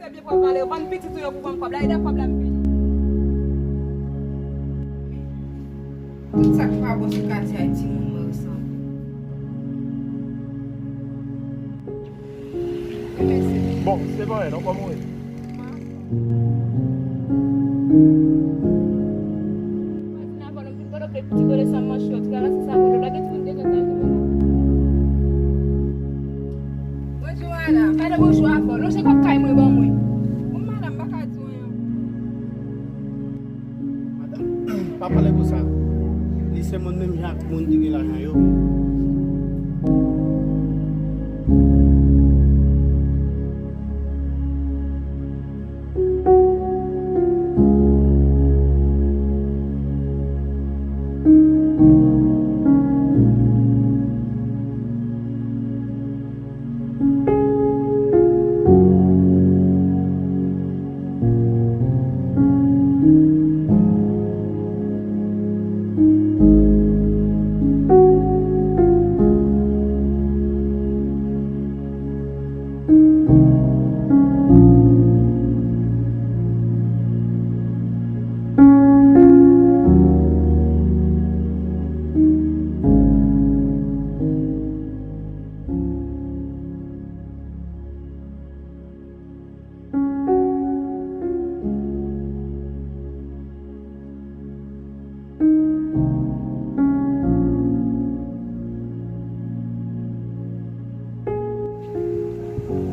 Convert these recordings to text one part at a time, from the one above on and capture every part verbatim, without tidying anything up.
Byen pwòp, ale vann pitit ou yo pou ban m kòb la, e dèyè kòb la m vini. Tout sa k pa bon sou katye a, timoun mwen resanble. Bon, se pa anyen non, kòman w ye? Bonjou, madanm. Gade bonjou avè w. Lonje kòb kay mwen ban mwen. Bon, madanm, m pa ka di w anyen. Madanm, pa pale konsa. Li se moun menm jan ak moun ki gen lajan yo.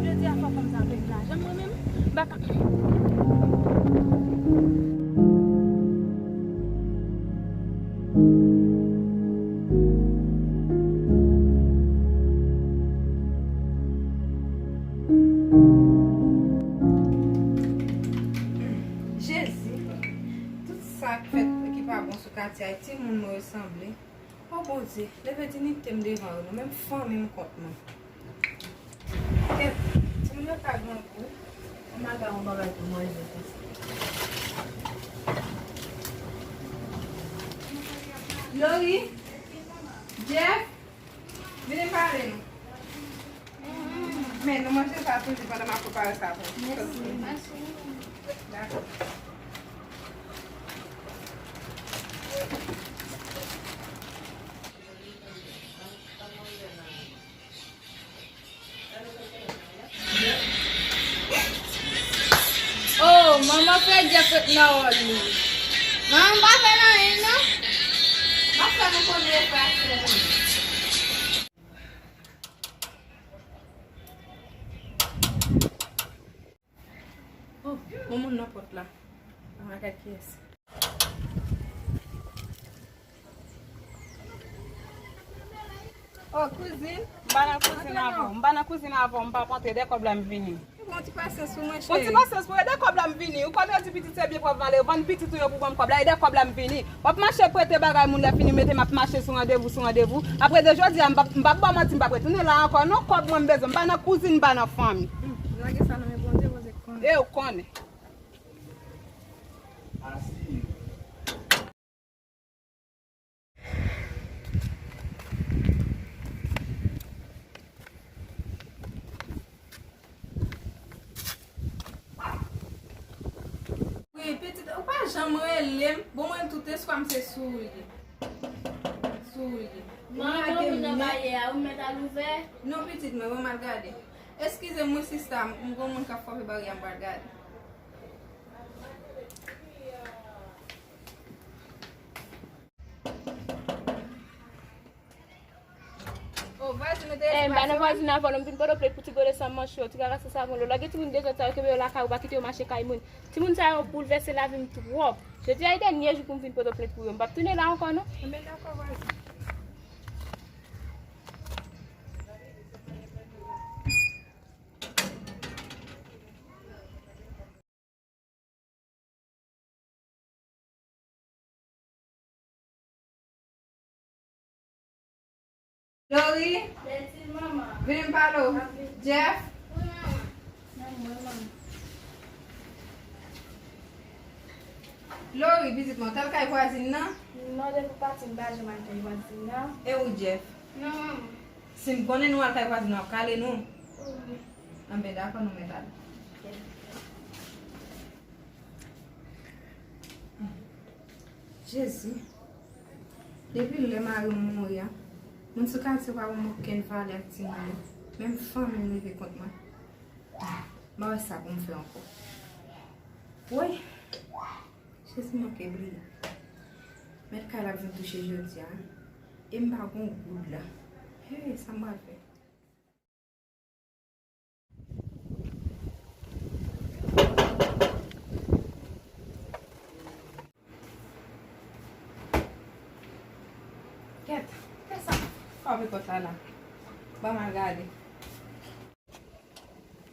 Jodi a fò fanm sa pèdi lajan mwen menm. M pa ka. Jezi, tout sa k fèt ki pa bon sou katye a, timoun mwen yo sanble. O Bondye, leve dinite m devan yo non, menm fanmi m kont mwen. Kèt, timoun yo ka grangou. Ann al bay yon bagay pou manje. Lori, Jeff, vini pale nou. Men nou manje sa toujou pandan m ap prepare sa pou nou. Mèsi. Dakò. Oh, manman fè Jeff ret nan wòl li. Manman pa fè nan anyen non. M ap fè nou konnen e frè ak sè nou. Oh, yon moun nan pòt la. Ann gade kiyès. Oh, kouzin. M pa nan kouzin avè w. M pa nan kouzin avè w, m p ap antre. Dèyè kòb la m vini. Bon, ti pasyans pou mwen, cheri. Bon, ti pasyans pou, e dèyè kòb la m vini. Ou konn yo di pitit se byen pwòp, ale vann pitit ou yo pou ban m kòb la, e dèyè kòb la m vini. W ap mache prete bagay moun, lè fini mete m ap mache sou randevou, sou randevou. Apre de jodi a, m p ap, m p ap ba w manti, m p ap retounen la ankò non, kòb mwen m bezwen. M pa nan kouzin, m pa nan fanmi. Hmm, lage sa nan men Bondye, Bondye konnen. E ou konnen. Wi, pitit, ou pa janm rele m. Bon, mwen tout espwa m se sou ou li ye. Sou ou li ye. Manman, gen moun nan baryè a, ou mèt al ouvè? Non, pitit mwen, bon, m al gade. Eskize m wi, sista, m gon moun k ap frape baryè a, m pral gade. Oh, vwazin, mete espwa. Eh, m pa nan vwazin avè w non, m vin pote plent pou ti gode san manch yo, ti kaka san savon yo. Lage timoun dezòd sa yo, kenbe yo lakay ou, pa kite yo mache kay moun. Timoun sa yo boulvèse lavi m twòp. Jodi a e dènye jou pou m vin pote plent pou yo. M p ap tounen la ankò non. Enben, dakò, vwazin. Lori? Vini m pale w. Jeff? Lori, pitit mwen, w t al kay vwazin nan? Non, depi w pati, m pa janm al kay vwazin nan. E ou, Jeff? Non, manman. Si m konnen nou al kay vwazin nan, w ap kale nou? Wi. Anben, dakò, nou mèt ale. Jezi, depi lè mari m mouri a, moun sou katye pa ban m okenn valè ak timoun yo. Menm fanmi m rive kont mwen. M pa wè sa pou m fè ankò. Woy! Jezi, m manke bliye. Mèt kay la vin touche jodi a, wi. E m pa gon goud la. Hey, sa m pral fè? Kèt, kèt sa frape pòt la la. Ban m al gade.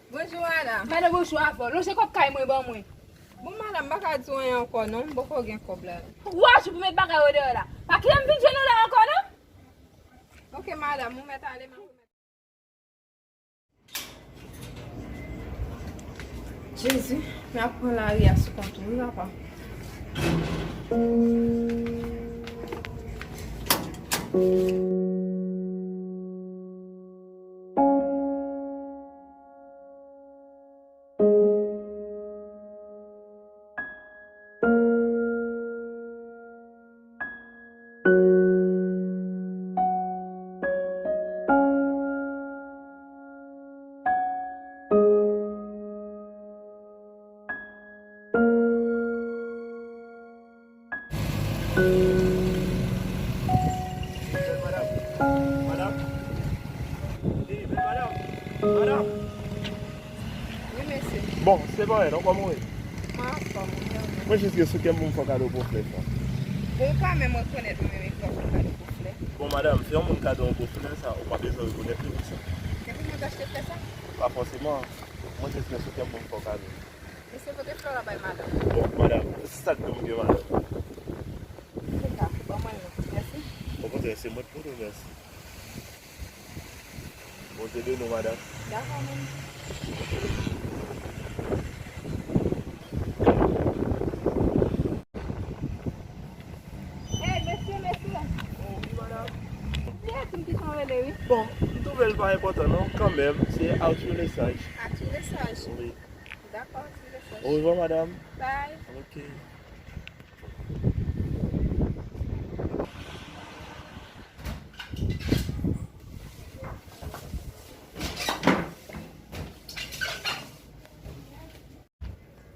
Bonjou, madanm. Madanm, bonjou, avè w. Lonje kòb kay mwen ban mwen. Bon, madanm, m pa ka di w anyen ankò, non. M poko gen kòb la. Ou aji pou met bagay ou deyò la. Pa kite m vin jwenn ou la ankò, non. Ok, madanm, ou mèt ale, m ap Jezi, m ap pran lari a sou kont ou, wi, papa. Madam, madam, madam. Wi, mesye. Bon, se pa anyen non, kòman w ye? Mwen anfòm, wi, mwen. Mwen jis gen sou kè m pou m fè w kado gwo flè sa. Bon, ou pa menm rekonèt mwen menm, e fè w fè kado gwo flè. Bon, madam, fè yon moun kado yon gwo flè sa, ou pa bezwen rekonèt li pou sa. Se pou mwen k achte flè sa? Pa fòseman. Mwen jis gen sou kè m pou m fè w kado. Mesye, pote flè la bay madanm. Bon, madanm, se sa k tou m gen, madanm. Se sa, ban mwen l non. Mèsi. Okontrè, se mwen k pote w mèsi. Bondye beni w, madanm. Dakò, manmi. Hey, mesye, mesye. Oh, wi, madanm. Li e ti m ki son rele, wi. Bon, m twouve l pa enpòtan, non, kanmenm, se Arthur Lesage. Arthur Lesage. Wi. Dakò, ti mesaj. Orevwa, madanm. Bye. Ok.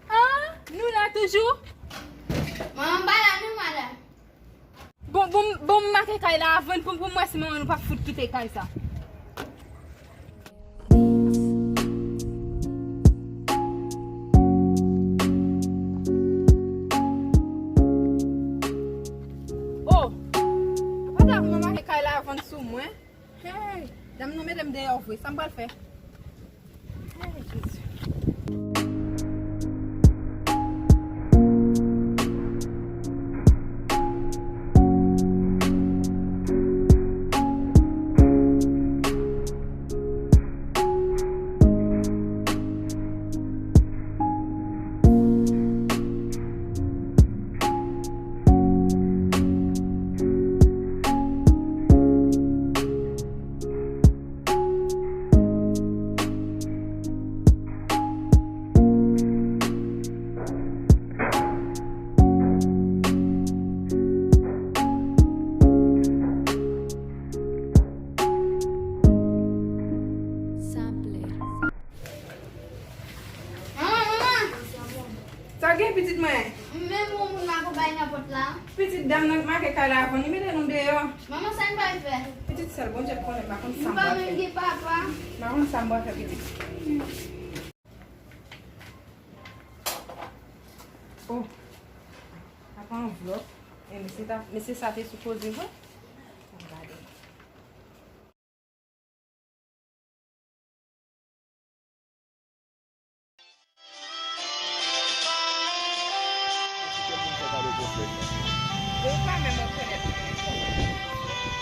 Ah, nou la toujou? Manman, m pa la non, madanm. Bon, bon, bon, m make kay la avan pou, pou m wè si manman nou p ap fout kite kay sa. Oh, apa dam nan make kay la avan sou mwen? Hey, dam nan mete m deyò vre, sa m pral fè? Hey, Jezi. Sa gen, pitit mwen? Menm yon moun la konpayi nan pòt la. Pitit dam nan make kay la avan, li mete nou deyò. Manman, sa n pral fè? Pitit sèl, Bondye konnen, m pa konn sa m pral fè. M pa menm gen papa. M pa konn sa m pral fè, pitit. Oh, apa anvlòp? E mesye ta, mesye sa te sipoze vre? Ann gade.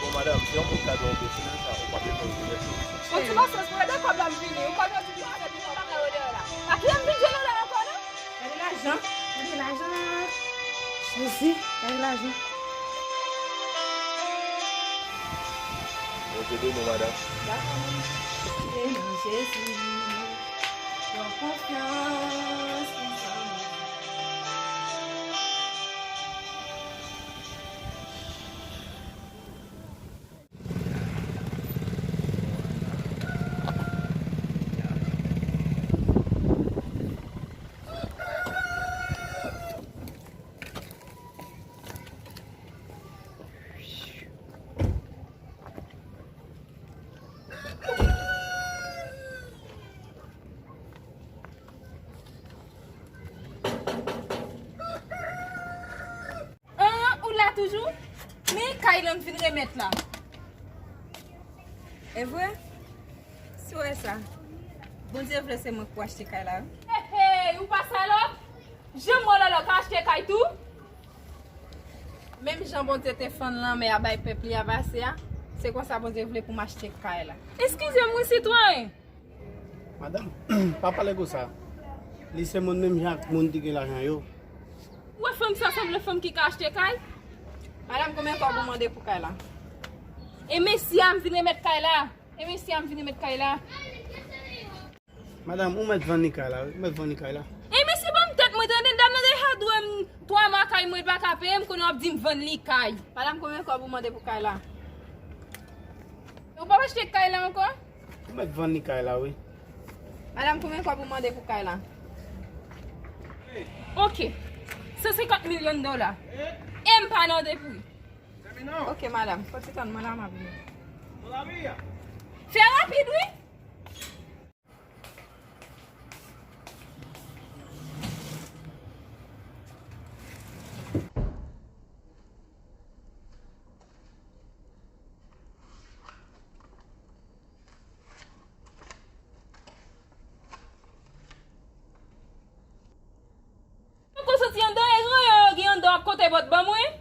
Bon, madanm, se yon moun kado yon gwo flè sa, ou pa bezwen rekonèt li. Yon ti pase pou ede kòb la m vini. Ou konn yon ti pase pou yon bagay ou deyò la. Pa kite m vin jwenn ou la ankò, non. Gade lajan, gade lajan. Jezi, gade lajan. Bondye beni w, madanm. Dakò, manmi. E nan Jezi, fè w konfyans, mezanmi. Kay lan m vin remèt la. E vre? Si w wè sa, Bondye vle se mwen k pou achte kay la, wi. Hey, hey, ou pa salòp? Janm wè lòlò ka achte kay tou? Menm jan Bondye te fann lanmè a bay pèp li a pase a, se konsa Bondye vle pou m achte kay la. Eskize m wi, sitwayen. Madanm, pa pale konsa. Li se moun menm jan ak moun ki gen lajan yo. Ou wè fanm sa sanble fanm ki ka achte kay? Madanm, konbyen kòb ou mande pou kay la? E mesye a m vin remèt kay la. E mesye a m vin remèt kay la. Madanm, ou mèt vann li kay la, wi. Ou mèt vann li kay la. E mesye, ban m tèt mwen, tande, dam nan deja dwe m twa mwa kay mwen, li pa ka peye m, kounye a w ap di m vann li kay. Madanm, konbyen kòb ou mande pou kay la? Ou p ap achte kay la ankò? Ou mèt vann li kay la, wi. Madanm, konbyen kòb ou mande pou kay la? Ok. San senkant milyon dola. E m pa nan depri. Ok, madanm. Fò ti tann mwen la, m ap vini. Fè rapid, wi. Poko soti anndan, e ranyon yo gen anndan w ap konte bòt ban mwen.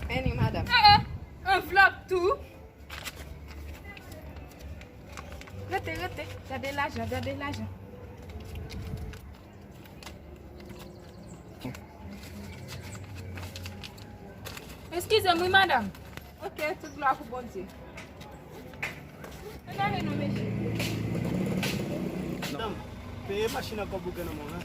Vini, madanm. Eh, eh, anvlòp tou. Rete, rete. Gade lajan, gade lajan. Eskize m wi, madanm. Ok, tout glwa pou Bondye. Ann ale non, mesye. Madanm, peye machin nan kòb ou gen nan men w la.